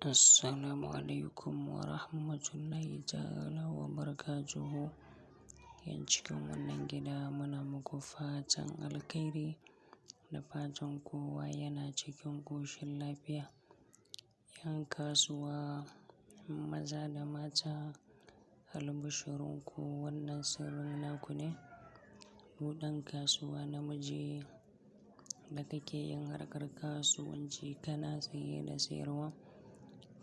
Assalamu alaikum wa rahmatullahi ta'ala wa barakatuhu. 'Yan cikin wannan gida, muna muku fatan alkhairi da fatan kowa yana cikin ƙoshin lafiya. 'Yan kasuwa maza da mata, albishirinku, wannan sirrin naku ne. Ku ɗan kasuwa namiji da kake yin harkar kasuwanci, kana saye da sayarwa,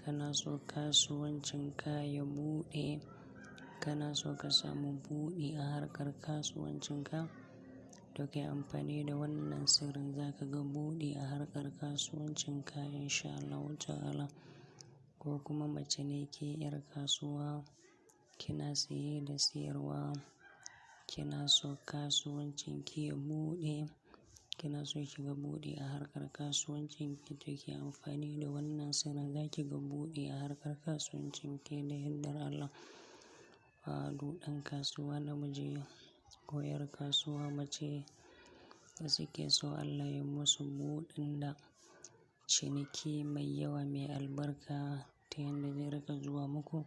kana so kasuwancinka ya buɗe, kana so ka samu buɗi a harkar kasuwancinka, to kai amfani da wannan sirrin, za ka ga buɗi a harkar kasuwancinka in sha Allahu ta'ala. Ko kuma mace ne ke 'yar kasuwa, kina saye da sayarwa, kina so kasuwancinki ya buɗe, kina so ki ga buɗi a harkar kasuwancinki, to ki amfani da wannan sirrin, za ki ga buɗi a harkar kasuwancinki da yardar Allah. A duk ɗan kasuwa namiji ko 'yar kasuwa mace da suke so Allah ya musu buɗin da ciniki mai yawa mai albarka ta yanda zai rika zuwa muku,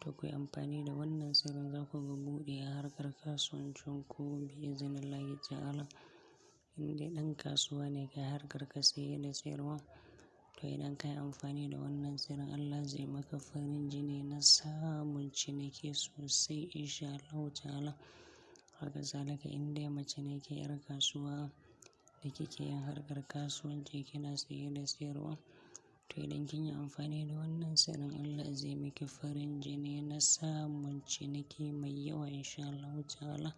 to ku yi amfani da wannan sirrin, za ku ga buɗi a harkar kasuwancinku bi iznillahi ta'ala. Indai ɗan kasuwa ne kai, harkar ka saye da sayarwa, to idan ka yi amfani da wannan sirrin, Allah zai maka farin jini na samun ciniki sosai in sha Allahu ta'ala. Haka zalika indai mace ne ke 'yar kasuwa da kike yin harkar kasuwanci, kina saye da sayarwa, to idan kin yi amfani da wannan sirrin, Allah zai miki farin jini na samun ciniki mai yawa in sha Allahu ta'ala.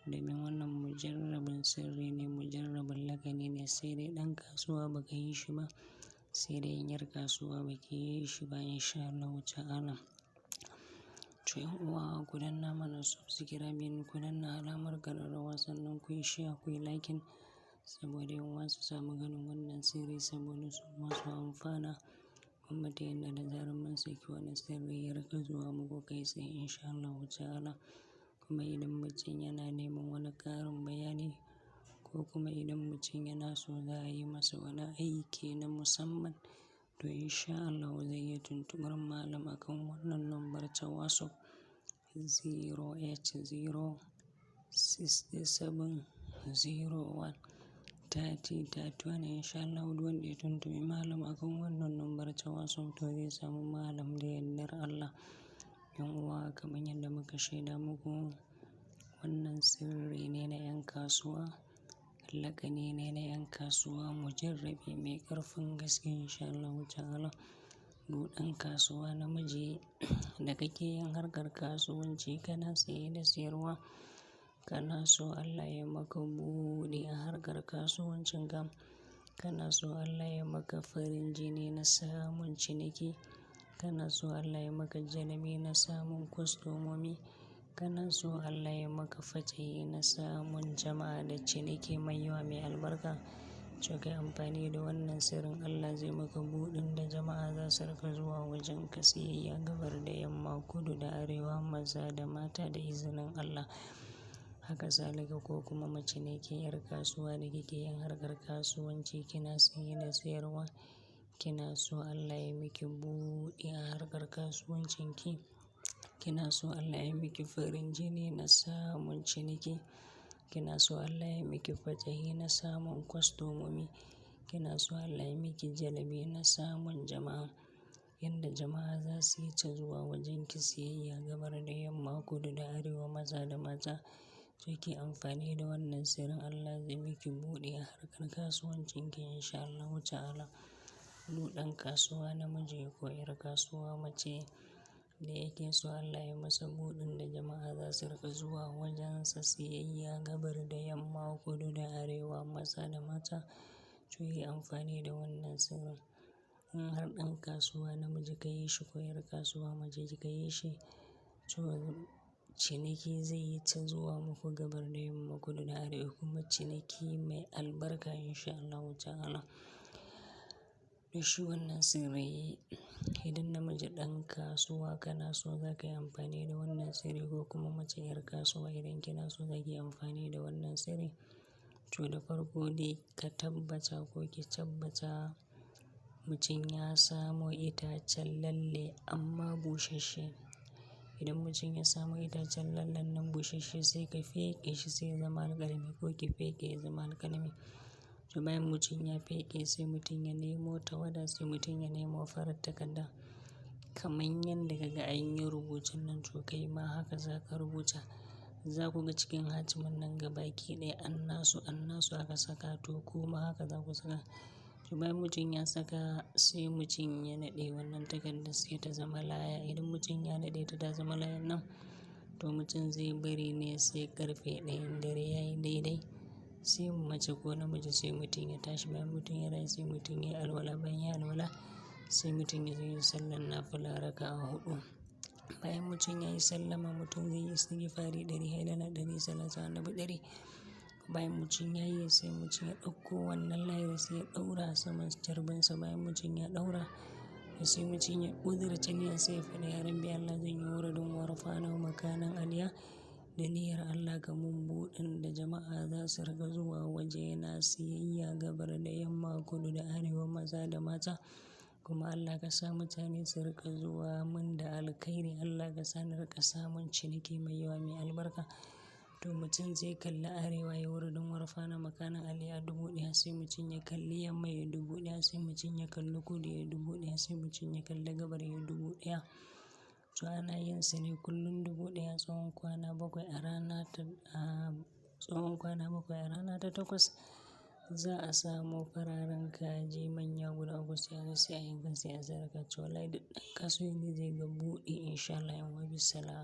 Domin wannan mujarrabin sirri ne, mujarrabin laƙani ne, sai dai ɗan kasuwa ba ka yi shi ba, sai dai 'yar kasuwa ba ki yi shi ba in sha Allahu ta'ala. To, 'yan uwa, ku danna mana subscribing, ku danna alamar ƙararrawa, sannan ku yi share, ku yi liking saboda 'yan uwa su samu ganin wannan sirri saboda su masu amfana. Kuma ta yanda da zarar mun saki wani sirri ya rika zuwa muku kai tsaye in sha Allahu ta'ala. Kuma idan mutum yana neman wani ƙarin bayani ko kuma idan mutum yana so za a yi masa wani aiki na musamman, to in sha Allahu zai iya tuntubar malam akan wannan lambar ta WhatsApp: 08067013031. In sha Allahu, duk wanda ya tuntubi malam akan wannan lambar ta WhatsApp, to zai samu malam da yardar Allah. 'Yan uwa, kamar yadda muka shaida muku, wannan sirri ne na 'yan kasuwa, laƙani ne na 'yan kasuwa, mujarrabi mai ƙarfin gaske in sha Allahu ta'ala. Duk ɗan kasuwa namiji da kake yin harkar kasuwanci, kana saye da sayarwa, kana so Allah ya maka buɗi a harkar kasuwancinka, kana so Allah ya maka farin jini na samun ciniki, kana so Allah ya maka jalabi na samun kwastomomi, kana so Allah ya maka fatahi na samun jama'a da ciniki mai yawa mai albarka, to kai amfani da wannan sirrin, Allah zai maka buɗin da jama'a za su rika zuwa wajen ka siyayya gabar da yamma, kudu da arewa, maza da mata da izinin Allah. Haka zalika ko kuma mace ne ke 'yar kasuwa da kike yin harkar kasuwanci, kina saye da sayarwa, kina so Allah ya miki buɗi a harkar kasuwancinki, kina so Allah ya miki farin jini na samun ciniki, kina so Allah ya miki fatahi na samun kwastomomi, kina so Allah ya miki jalabi na samun jama'a, yanda jama'a za su yi ta zuwa wajen ki siyayya gabar da yamma, kudu da arewa, maza da mata, to ki amfani da wannan sirrin, Allah zai miki buɗi a harkar kasuwancinki in sha Allahu ta'ala. Duk ɗan kasuwa namiji ko 'yar kasuwa mace da yake so Allah ya masa buɗin da jama'a za su rika zuwa wajensa siyayya gabar da yamma, kudu da arewa, maza da mata, to yi amfani da wannan sirrin. In har ɗan kasuwa namiji ka yi shi ko 'yar kasuwa mace kika yi shi, to ciniki zai yi ta zuwa muku gabar da yamma, kudu da arewa, kuma ciniki mai albarka in sha Allahu ta'ala. To shi wannan sirri, idan namiji ɗan kasuwa kana so za ka yi amfani da wannan sirri ko kuma mace 'yar kasuwa idan kina so za ki yi amfani da wannan sirri, to da farko dai ka tabbata ko ki tabbata mutum ya samo itacen lalle amma busasshe. Idan mutum ya samu itacen lallen nan busasshe sai ka feƙe shi sai ya zama alƙalami ko ki feƙe ya zama alƙalami. To bayan mutum ya feƙe sai mutum ya nemo tawada sai mutum ya nemo farar takarda. Kaman yanda kaga an yi rubutun nan to kai ma haka za ka rubuta. Za ku ga cikin hatimin nan gaba ki ɗaya annasu, annasu aka saka to kuma haka za ku saka. To bayan mutum ya saka sai mutum ya naɗe wannan takardar sai ta zama laya. Idan mutum ya naɗe ta ta zama layan nan to mutum zai bari ne sai ƙarfe 1 dare yayi daidai. Sai mace ko namiji sai mutum ya tashi. Bayan mutum ya tashi sai mutum ya yi alwala. Bayan ya yi alwala sai mutum ya zo ya yi sallar nafila raka'a 4. Bayan mutum ya yi sallama mutum zai yi istigfari 100, hailala 100, salatu annabi 100. Bayan mutum ya yi sai mutum ya ɗauko wannan layar sai ya ɗaura saman carbinsa. Bayan mutum ya ɗaura sai mutum ya ƙudurce niyya sai ya faɗi ya Rabbi Allah zan yi wuridin warfana makanan aliyya da niyyar Allah ka mun buɗin da jama'a za su riƙa zuwa wajena siyayya gabar da yamma, kudu da arewa, maza da mata. Kuma Allah ka sa mutane su riƙa zuwa mun da alkhairi. Allah ka sa ni riƙa samun ciniki mai yawa mai albarka. To mutum zai kalli arewa ya yi wuridin warfana makanan aliyya 1000 sai mutum ya kalli yamma ya yi 1000 sai mutum ya kalli kudu ya yi 1000 sai mutum ya kalli gabar ya yi 1000. To ana yin sa ne kullum 1000 tsawon kwana 7 a rana ta, a tsawon kwana 7 a rana ta 8 za a samo fararen kaji manya guda 3 sai a sai a yanka sai a sadaka. To wallahi duk ɗan kasuwa ne zai ga buɗi in sha Allah. Wa bisalam.